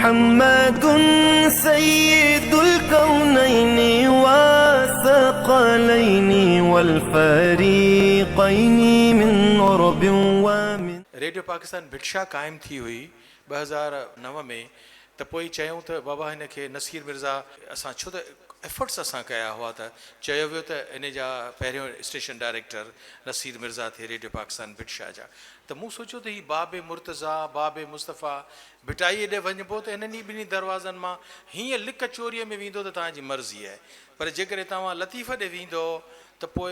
محمد سيد الڪونين والثقلين والفريقين من عرب ومن. ريڊيو پاڪستان ڀٽ شاهه قائم ٿي هئي 2009 ۾ ته پوء چيائون ته بابا هن کي نصير مرزا اسان ڇو ته ايفرٽس اسان ڪيا هئا ته چيو ويو ته ان جا پهريون اسٽيشن ڊائريڪٽر نصير مرزا ٿئي ريڊيو پاڪستان ڀٽ شاهه جا ته مون سوچيو ته هي باب مرتضيٰ، باب مصطفيٰ، ڀٽائيء ڏي وڃبو ته انهن ئي ٻنهي دروازن مان هيئن لڪ چوريء ۾ ويندو ته توهان جي مرضي آهي، پر جيڪڏهن توهان لطيف ڏي ويندؤ ته پوء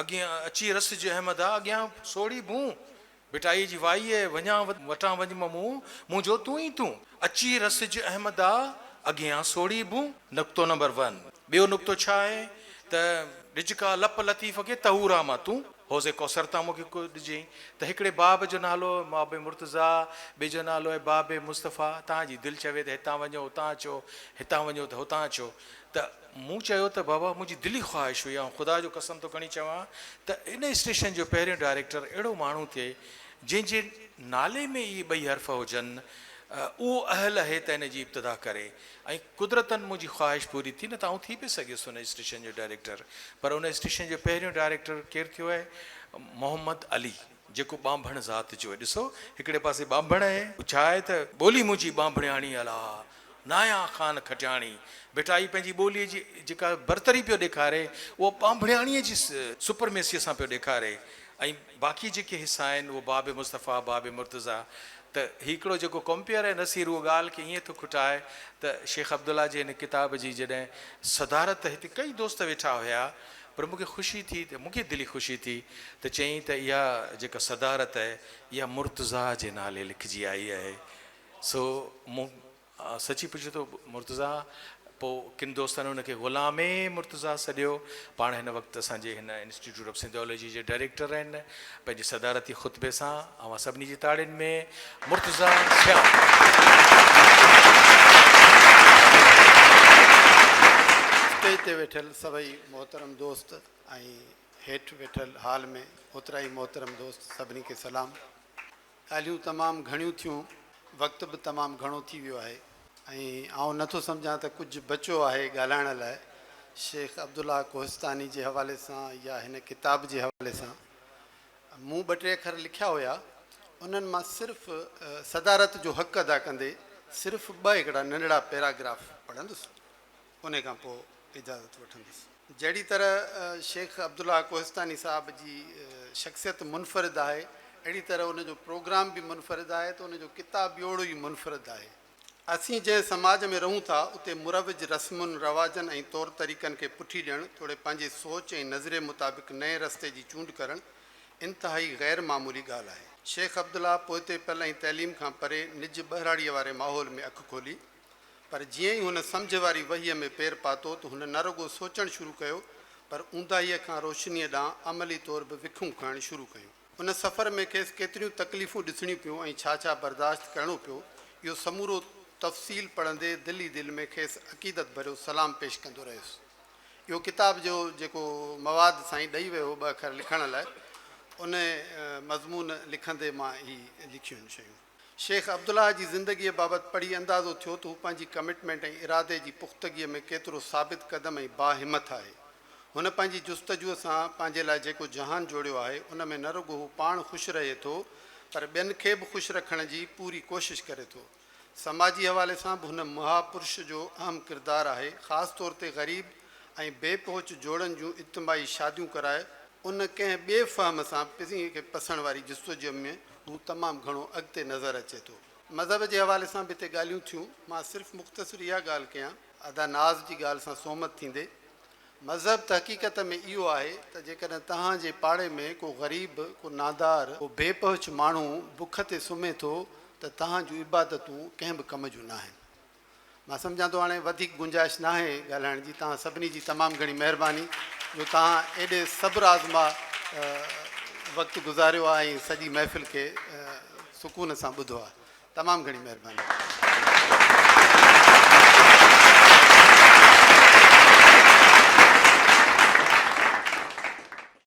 اڳيان اچي رسج احمدا، اڳيان سوڙهي ڀونء، ڀٽائيء جي وائي آهي، وڃان وٽان وڃ ممون، منهنجو تون ئي تون. اچي رسج احمدا، اڳيان سوڙهي ڀونء. نقطو نمبر ون. ٻيو نقطو ڇا آهي ته ڏج ڪا لپ لطيف کي طهورا مان تون. حوض ڪوثر تان مون کي ڪو ڏجين ته هڪڙي باب جو نالو باب مرتضيٰ، ٻئي جو نالو آهي باب مصطفيٰ، توهان جي دل چوي ته هتان وڃو اتان اچو، هتان وڃو ته هتان اچو ته مون چيو ته بابا منهنجي دلي خواهش هئي آئون خدا جو قسم ٿو کڻي چوان ته ان اسٽيشن جو پهريون ڊائريڪٽر اهڙو ماڻهو ٿئي جنهن جي نالي ۾ اهي ٻئي حرف هجن اهو اهل اهي ته ان جي ابتدا ڪري ۽ قدرتن منهنجي خواهش پوري ٿي نه ته آئون ٿي پئي سگهيس ان اسٽيشن جو ڊائريڪٽر پر ان اسٽيشن جو پهريون ڊائريڪٽر ڪير ٿيو آهي محمد علي جيڪو ٻانڀڻ ذات جو آهي ڏسو هڪڙي پاسي ٻانڀڻ آهي ڇا آهي ته ٻولي منهنجي ٻانڀڻياڻي الا ناهيان خان کٽياڻي ڀٽائي پنهنجي ٻوليء جي جيڪا برتري پيو ڏيکاري اها ٻانڀڻياڻيء جي سپرميسيء سان پيو ڏيکاري ۽ باقي جيڪي حصا آهن اهو باب مصطفيٰ، باب مرتضيٰ ته هي هڪڙو جيڪو ڪمپيئر آهي نصير اهو ڳالهه کي ائين ٿو کٽائي ته شيخ عبدالله جي هن ڪتاب جي جڏهن صدارت هتي ڪئي دوست ويٺا هيا پر مون کي خوشي ٿي ته مون کي دلي خوشي ٿي ته چيائين ته اها جيڪا صدارت آهي اها مرتضيٰ جي نالي لکجي آئي آهي سو مون سچي پڇو ته مرتضيٰ پوء ڪن دوستن ان کي غلام مرتضيٰ سڏيو. پاڻ هن وقت اسان جي هن انسٽيٽيوٽ آف سنڌالاجي جي ڊائريڪٽر آهن. پنهنجي صدارتي خطبي سان اوهان سڀني جي تاڙين ۾ مرتضيٰ سيال. اسٽيج تي ويٺل سڀئي محترم دوست ۽ هيٺ ويٺل هال ۾ اوترا ئي محترم دوست سڀني کي سلام. ڳالهيون تمام گهڻيون ٿيون، وقت به تمام گهڻو ٿي ويو آهي ۽ آئون نه ٿو سمجهان ته ڪجهه بچيو آهي ڳالهائڻ لاء شيخ عبدالله ڪوهستاني جي حوالي سان يا هن ڪتاب جي حوالي سان. مون ٻه ٽي اکر لکيا هيا، انهن مان صرف صدارت جو حق ادا ڪندي صرف ٻه هڪڙا ننڍڙا پيراگراف پڙهندس، انهي کان پوء اجازت وٺندس. جهڙي طرح شيخ عبدالله ڪوهستاني صاحب جي شخصيت منفرد آهي، اهڙي طرح ان جو پروگرام به منفرد آهي ته ان جو ڪتاب به اوڙو ئي منفرد آهي. اسين جنهن سماج ۾ رهون ٿا، اتي مروج رسمن، رواجن ۽ طور طريقن کي پٺي ڏيڻ توڙي پنهنجي سوچ ۽ نظريي مطابق نئين رستي جي چونڊ ڪرڻ انتهائي غير معمولي ڳالهه آهي. شيخ عبدالله پوئتي پيل ۽ تعليم کان پري نج ٻهراڙيء واري ماحول ۾ اک کولي، پر جيئن ئي هن سمجهه واري وهيء ۾ پير پاتو ته هن نه رڳو سوچڻ شروع ڪيو پر اونداهيء کان روشنيء ڏانهن عملي طور به وکون کڻڻ شروع ڪيون. ان سفر ۾ کيس ڪيتريون تڪليفون ڏسڻيون پيون ۽ ڇا ڇا برداشت ڪرڻو پيو، اهو سمورو تفصيل پڙهندي دل ئي دل ۾ کيس عقيدت ڀريو سلام پيش ڪندو رهيس. اهو ڪتاب جو جيڪو مواد سائين ڏئي ويو هو ٻه اکر لکڻ لاء، ان مضمون لکندي مان هي لکيون شيون. شيخ عبدالله جي زندگيء بابت پڙهي اندازو ٿيو ته هو پنهنجي ڪمٽمينٽ ۽ ارادي جي پختگيء ۾ ڪيترو ثابت قدم ۽ باهمٿ آهي. هن پنهنجي جستجوء سان پنهنجي لاء جيڪو جهان جوڙيو آهي، ان ۾ نه رڳو هو پاڻ خوش رهي ٿو، پر ٻين کي به خوش رکڻ جي پوري ڪوشش ڪري ٿو. سماجي حوالي سان به هن مها پرش جو اهم ڪردار آهي، خاص طور تي غريب ۽ بي پهچ جوڙن جون اجتماعي شاديون ڪرائي، ان ڪنهن ٻئي فهم سان پرين کي پسڻ واري جستجوء ۾ هو تمام گهڻو اڳتي نظر اچي ٿو. مذهب جي حوالي سان به هتي ڳالهيون ٿيون، مان صرف مختصر اها ڳالهه ڪيان. ادا ناز جي ڳالهه سان سهمت ٿيندي، مذهب ته حقيقت ۾ اهو آهي ته جيڪڏهن توهان جي پاڙي ۾ ڪو غريب، ڪو نادار، ڪو بي پهچ ماڻهو بک تي سمهي ٿو ته توهان جون عبادتون ڪنهن به ڪم جون ناهن. مان سمجهان ٿو هاڻي وڌيڪ گنجائش ناهي ڳالهائڻ جي توهان سڀني جي تمام گهڻي مهرباني جو توهان ايڏي صبر آزما وقت گذاريو آهي ۽ سڄي محفل کي سڪون سان ٻڌو آهي تمام گهڻي مهرباني.